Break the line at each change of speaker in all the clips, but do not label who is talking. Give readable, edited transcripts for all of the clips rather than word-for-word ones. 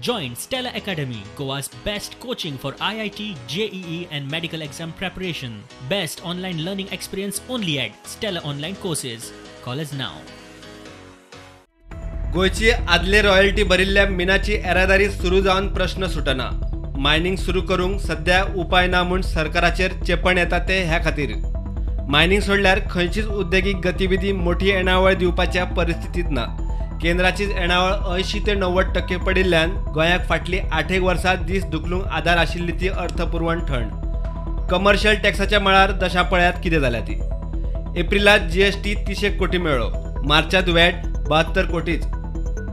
Join Stella Academy, Goa's best coaching for IIT, JEE and medical exam preparation. Best online learning experience only at Stella Online Courses. Call us now.
गोंयची आदले royalty भरिल्ल्या मिनाची येरादारी सुरू जावन प्रश्न सुटना. Mining सुरू करूंक सद्या उपाय ना म्हूण सरकाराचेर चेपण येता ते ह्या खातीर. मायनिंग सोडल्यार खंयचीच उद्देगीक गतिविधी मोठी येणावळ दिवपाच्या परिस्थितींत ना. केंद्राचीच येणावळ 80 ते 90% पडिल्ल्यान गोंयाक फाटलीं 8 वर्सां दीस धुकलूंक आदार आशिल्ली ती अर्थपुरवण थंड. कमर्शियल टॅक्साच्या मळार दशा पळयात कितें जाल्या ती. एप्रिलांत जीएसटी 300 कोटी मेळ्ळो, मार्चांत वॅट 72 कोटीच.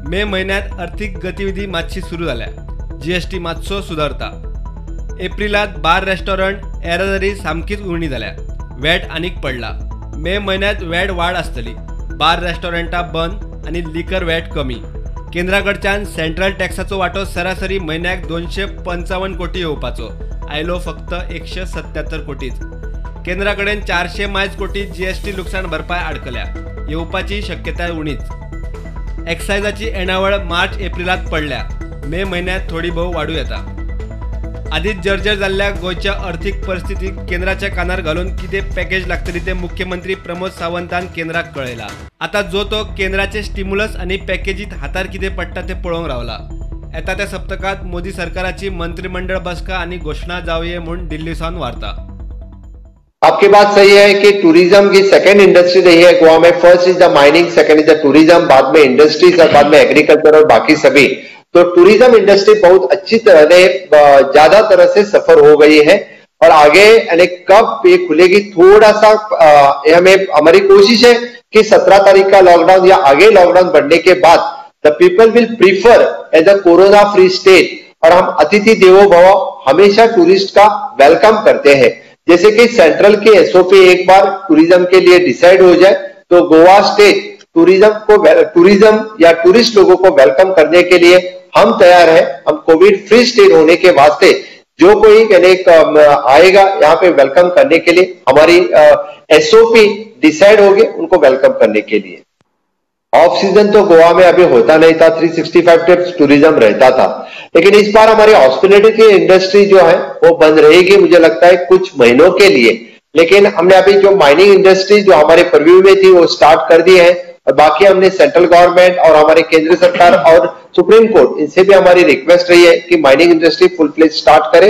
मे म्हयन्यांत अर्थीक गतिविधी मातशी सुरू जाल्या, जीएसटी मातसो सुदारता. एप्रिलांत बार रेस्टॉरंट येरादारी सामकीच उणी जाल्या, वॅट आनीक पडला. मे म्हयन्यांत वॅट वाड आसतली, बार रेस्टॉरंटां बंद आनी लिकर वॅट कमी. केंद्रा कडच्यान सेंट्रल टॅक्साचो वांटो सरासरी म्हयन्याक 255 कोटी येवपाचो, आयलो फक्त 177 कोटीच. केंद्रा कडेन 400 मायज कोटी जीएसटी लुकसाण भरपाय आडकल्या, येवपाची शक्यताय उणीच. एक्सायजाची येणावळ मार्च एप्रिलांत पडल्या, मे म्हयन्यांत थोडी भोव वाडूं येता. आदींच जर्जर जाल्ल्या गोंयच्या अर्थीक परिस्थितीक केंद्राच्या कानार घालून कितें पॅकेज लागतली तें मुख्यमंत्री प्रमोद सावंतान केंद्राक कळयला. आतां जो तो केंद्राचे स्टिम्युलस आनी पॅकेजीत हातार कितें पडटा तें पळोवंक रावला. येता त्या सप्तकांत मोदी सरकाराची मंत्रिमंडळ बसका आनी घोशणा जावये म्हूण दिल्ली सावन वार्ता.
आपकी बात सही है कि टूरिज्म की सेकेंड इंडस्ट्री रही है गोवा में. First is the mining, second is the tourism, बाद में इंडस्ट्रीज और बाद में एग्रीकल्चर और बाकी सभी. तो टूरिज्म इंडस्ट्री बहुत अच्छी तरह से ज्यादा तरह से सफर हो गई है और आगे यानी कब ये खुलेगी थोड़ा सा हमें हमारी कोशिश है कि 17 तारीख का लॉकडाउन या आगे लॉकडाउन बढ़ने के बाद the people will prefer as a corona free state. और हम अतिथि देवो भव हमेशा टूरिस्ट का welcome करते हैं. जैसे कि सेंट्रल के एसओपी एक बार टूरिज्म के लिए डिसाइड हो जाए तो गोवा स्टेट टूरिज्म को टूरिज्म या टूरिस्ट लोगों को welcome करने के लिए हम तैयार हैं. हम कोविड फ्री स्टेट होने के वास्ते जो कोई यानी आएगा यहाँ पे welcome करने के लिए हमारी एसओपी डिसाइड होगी उनको welcome करने के लिए. ऑफ सीजन तो गोवा में अभी होता नहीं था, 365 डेज टूरिज्म रहता था, लेकिन इस बार हमारी हॉस्पिटैलिटी इंडस्ट्री जो है वो बंद रहेगी मुझे लगता है कुछ महीनों के लिए. लेकिन हमने अभी जो माइनिंग इंडस्ट्री जो हमारे परव्यू में थी वो स्टार्ट कर दी है और बाकी हमने सेंट्रल गवर्नमेंट और हमारे केंद्र सरकार और सुप्रीम कोर्ट इनसे भी हमारी रिक्वेस्ट रही है कि mining industry full fledge start करे.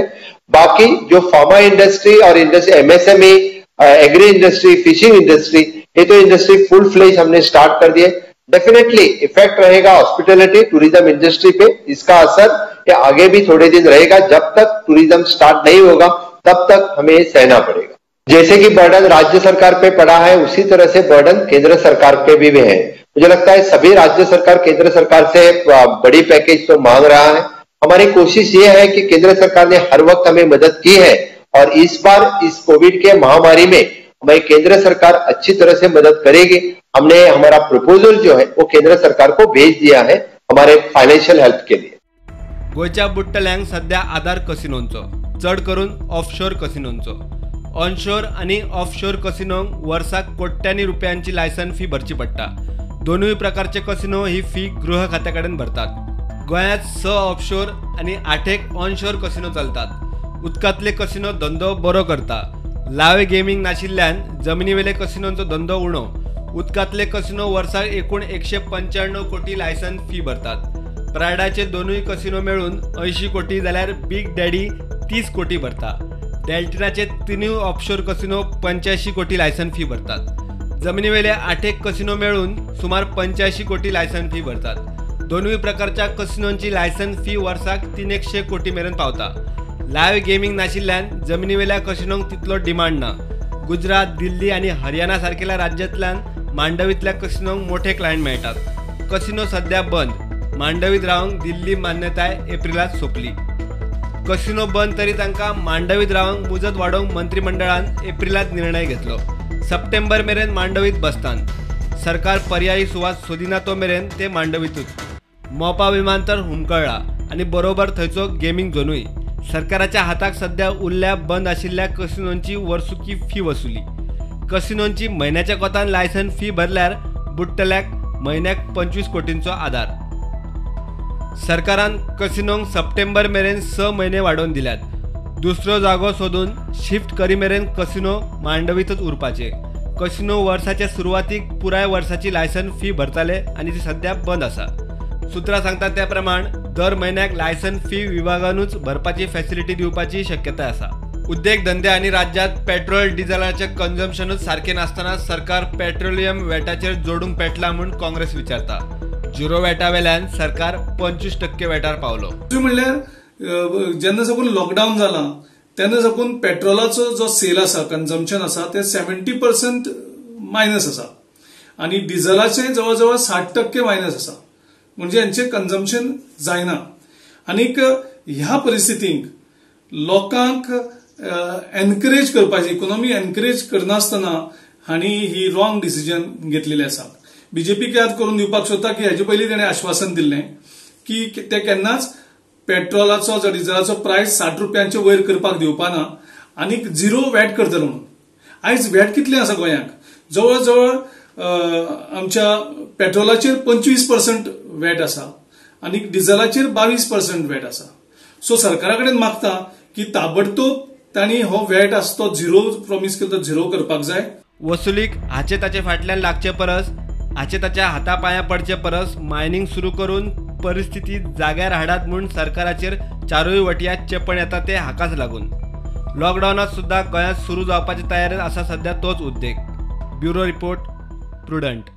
बाकी जो फार्मा इंडस्ट्री और industry MSME, agri industry, fishing industry, ये तो इंडस्ट्री फुल फ्लेज हमने स्टार्ट कर दिए. डेफिनेटली इफेक्ट रहेगा हॉस्पिटैलिटी टूरिज्म इंडस्ट्री पे, इसका असर ये आगे भी थोड़े दिन रहेगा. जब तक टूरिज्म स्टार्ट नहीं होगा तब तक हमें सहना पड़ेगा. जैसे कि बर्डन राज्य सरकार पे पड़ा है उसी तरह से बर्डन केंद्र सरकार पे भी है. मुझे लगता है सभी राज्य सरकार केंद्र सरकार से बड़ी पैकेज तो मांग रहा है. हमारी कोशिश ये है कि केंद्र सरकार ने हर वक्त हमें मदद की है और इस बार इस कोविड के महामारी में हमारी केंद्र सरकार अच्छी तरह से मदद करेगी. हमने हमारा प्रपोजल जो है वो केंद्र सरकार को भेज दिया है हमारे फाइनेंशियल हेल्प के लिए.
गोंयच्या बुडटल्यांक सध्या आदार कसिनोंचो, चड करून ऑफशोर कसिनोंचो. ऑनशोर आनी ऑफशोर कसिनोंक वर्साक कोट्यांनी रुपयांची लायसन फी भरची पडटा. दोनूय प्रकारचे कसिनो ही फी गृह खात्या कडेन भरतात. गोंयांत 6 ऑफशोर आनी 8 ऑनशोर कसिनो चलतात. उदकांतले कसिनो धंदो बरो करता. लायव्ह गेमींग नाशिल्ल्यान जमनीवेले कसिनोंचो धंदो उणो. उदकांतले कसिनो वर्साक एकूण 195 कोटी लायसन फी भरतात. प्रायडाचे दोनूय कसिनो मेळून 80 कोटी जाल्यार बिग डॅडी 30 कोटी भरता. डेल्टिनाचे 3 ऑफशोर कसिनो 85 कोटी लायसन फी भरतात. जमनीवेले 8 कसिनो मेळून सुमार 85 कोटी लायसन फी भरतात. दोनूय प्रकारच्या कसिनोंची लायसन फी वर्साक 300 कोटी मेरेन पावता. लायव्ह गेमींग नाशिल्ल्यान जमनीवेल्या कसिनोंक तितलो डिमांड ना. गुजरात, दिल्ली आनी हरियाणा सारकेल्या राज्यांतल्यान मांडवींतल्या कसिनोंक मोठे क्लायंट मेळटात. कसिनो सध्या बंद. मांडवीत रावंक दिल्ली मान्यताय एप्रिलांत सोंपली. कसिनो बंद तरी तांकां मांडवीत रावंक मुजत वाडोवंक मंत्रिमंडळान एप्रिलांत निर्णय घेतलो. सप्टेंबर मेरेन मांडवीत बसतान. सरकार पर्यायी सुवात सोदिना तो मेरेन ते मांडवीतूच. मोपा विमानतळ हुमकळ्ळा आनी बरोबर थंयचो गेमींग झोनूय. सरकाराच्या हाताक सध्या उरल्या बंद आशिल्ल्या कसिनोंची वर्सुकी फी वसुली. कसिनोंची म्हयन्याच्या कोतान लायसन फी भरल्यार बुडटल्याक म्हयन्याक 25 कोटींचो आदार. सरकारान कसिनोंक सप्टेंबर मेरेन 6 म्हयने वाडोवन दिल्यात. दुसरो जागो सोदून शिफ्ट करी मेरेन कसिनो मांडवीतच उरपाचे. कसिनो वर्साच्या सुरवातीक पुराय वर्साची लायसन फी भरताले आनी ती सध्या बंद आसा. सूत्रां सांगतात त्या प्रमाण दर म्हयन्याक लायसन फी विभागानूच भरपाची फॅसिलिटी दिवपाची शक्यताय आसा. उद्देग धंदे आनी राज्यांत पेट्रोल डिझलाचें कन्जम्पशनूच सारकें नासतना सरकार पेट्रोलियम वॅटाचेर जोडूंक पेटला म्हूण काँग्रेस विचारता. झिरो वॅटा वेल्यान सरकार 25% वॅटार पावलो.
म्हणल्यार जेन्ना साकून लॉकडावन जाला तेन्ना साकून पेट्रोलाचो जो सेल आसा, कन्जम्पशन आसा, ते 70% मायनस आसा आनी डिझलाचे जवळ जवळ 60% मायनस आसा. म्हणजे हेंचे कन्जम्पशन जायना. आनीक ह्या परिस्थितीक लोकांक एनकरेज करपाची, इकोनॉमी एनकरेज करनासतना हांणी ही रॉंग डिसिजन घेतलेली आसा. बीजेपीक याद करून दिवपाक सोदता की हेजे पयलीं तेणें आश्वासन दिल्लें की ते केन्नाच पेट्रोलाचो जो डिझलाचो प्रायस 60 रुपयांचे वयर करपाक दिवपाना आनीक झिरो वॅट करतलो म्हणून. आयज वॅट कितलें आसा गोंयांक? जवळ जवळ आमच्या पेट्रोलाचेर 25% वॅट आसा आनी डिझलाचेर 22% वॅट आसा. सो सरकारा कडेन मागता की ताबडतोब तांणी हो वॅट आसा तो झिरो प्रॉमीस केलो तो झिरो करपाक जाय.
वसुलीक हाचे ताचे फाटल्यान लागचे परस, हाचे ताच्या हाता पांया पडचे परस मायनिंग सुरू करून परिस्थिती जाग्यार हाडात म्हूण सरकाराचेर चारूय वटयां चेपण येता ते हाकाच लागून. लॉकडावनांत सुद्दां गोंयांत सुरू जावपाची तयारी आसा सध्या तोच उद्देग. Bureau report, Prudent.